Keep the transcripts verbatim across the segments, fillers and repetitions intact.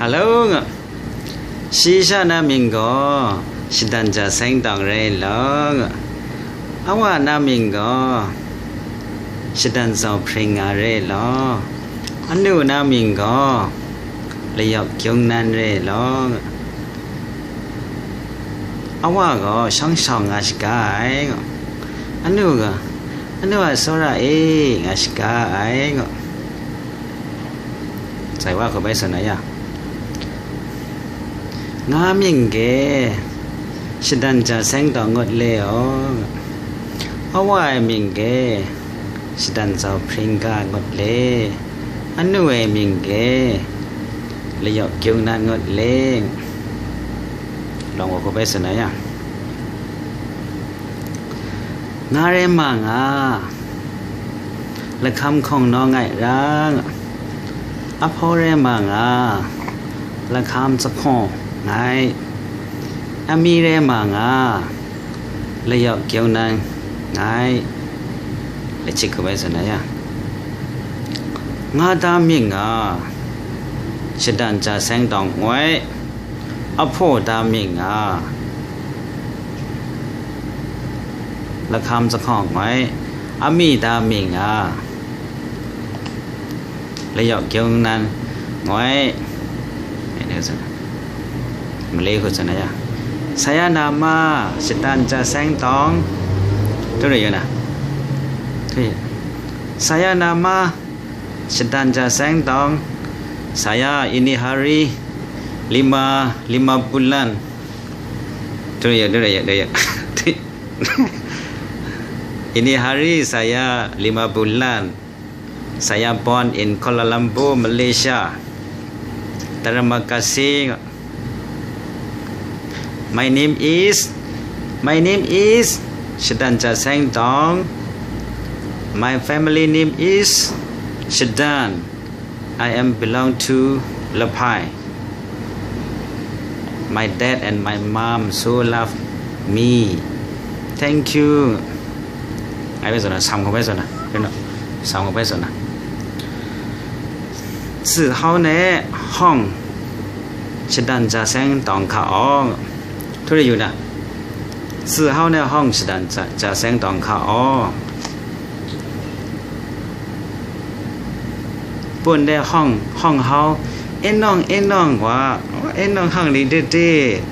Hello nga. Shi sha na mying gaw, Shadan Ja Seng Tawng rai law nga. A wa na mying gaw, Shadan Zaw Hpring nga rai law. Anu na mying gaw, Layawk Gyung Nan rai law nga. A wa gaw shawng shawng nga shaga ai nga. Anu gaw, anu a tsawra e nga shaga ai nga. Sai wa hku bai tsun na ya. Nga mying gaw, Shadan Ja Seng Tawng ngut le aw. A wa ai mying gaw, Shadan Zaw Hpring ga ngut le. Anu ai mying gaw, Layawk Gyung Nan ngut le. Lawng wa hku bai tsun na ya. Nga rai ma nga, lahkam hkawng naw ngai ra nga. Ahpaw rai ma nga, lahkam zahkawng ngai. Ami rai ma nga, Layawk Gyung Nan ngai. Lachik hku bai tsun na ya. Nga da mying nga, Shadan Ja Seng Tawng ngai. Ahpaw da mying nga, lahkam zahkawng ngai. Ami da mying nga, Layawk Gyung Nan ngai. Malay hku tsun na ya. Saya nama, Shadan Ja Seng Tawng. Tu rai yu na. Tu yu. Saya nama, Shadan Ja Seng Tawng. Saya ini hari lima, lima bulan. Tu rai yu, tu rai yu, tu rai yu. Ini hari saya lima bulan. Saya born in Kuala Lumpur, Malaysia. Terima kasih. My name is, my name is Shadan Ja Seng Tawng. My family name is Shadan. I am belong to Laphai. My dad and my mom so love me. Thank you. Ngai bai tsun na, sam hku bai tsun na, yu na, sam hku bai tsun na. Zi hau ne hawng, Shadan Ja Seng Tawng hka aw. Tu rai yu na. Zi hau ne hawng, Shadan Ja, Ja Seng Tawng hka aw. Pun de hawng, hawng hau, e nawng, e nawng wa, e nawng hawng li de de.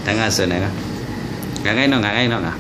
Da nga tsun ai ga. Nga gai nawng, nga gai nawng a.